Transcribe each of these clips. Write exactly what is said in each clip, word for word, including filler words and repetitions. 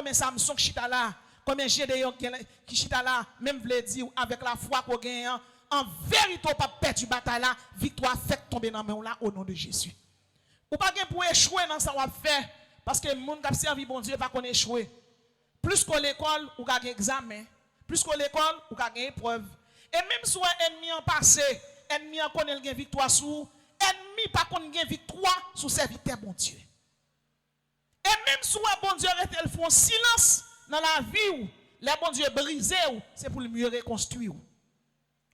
kòman Samson k chita la, kòman Jedeyon ki gen la, ki chita la, menm vle di w avèk lafwa ke w genyen an, an verite w p ap pèdi batay la, viktwa fèk tonbe nan men w la, o non de Jezi. Ou pa gen pou echwe nan sa w ap fè, paske moun k ap sèvi Bondye pa konn echwe. Plis ke w lekòl, ou ka gen egzamen. Plis ke w lekòl, ou ka gen eprèv. E menm si w wè ènmi an pase, ènmi an konnen l gen viktwa sou ou, ènmi pa konn gen viktwa sou sèvitè Bondye. E menm si w wè Bondye rete l fè yon silans nan lavi w, lè Bondye brize w, se pou l mye rekonstwi w.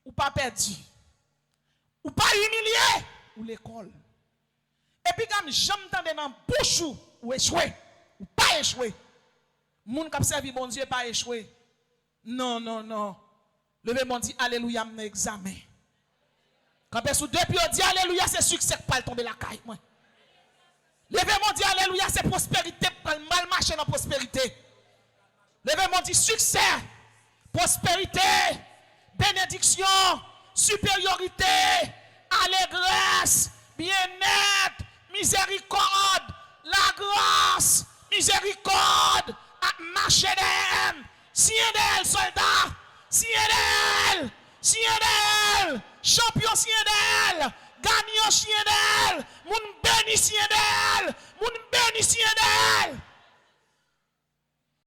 Ou pa pèdi. Ou pa imilye, ou lekòl. Epi pa janm tande nan bouch ou, ou echwe. Ou pa echwe. Moun k ap sèvi Bondye pa echwe. Non, non, non. Leve men w di alelouya, m nan egzamen. Kanpe sou de pye w di alelouya, se siksè k pral tonbe lakay mwen. Leve men w di alelouya, se pwosperite k pral, m pral mache nan pwosperite. Leve men w di siksè, pwosperite, benediksyon, siperyorite, alegrès, byennèt, mizerikòd, lagras, mizerikòd ap mache dèyè m. Siyen dèyè l, sòlda! Siyen dèyè l! Siyen dèyè l! Chanpyon siyen dèyè l! Ganyan siyen dèyè l! Moun beni siyen dèyè l! Moun beni siyen dèyè l!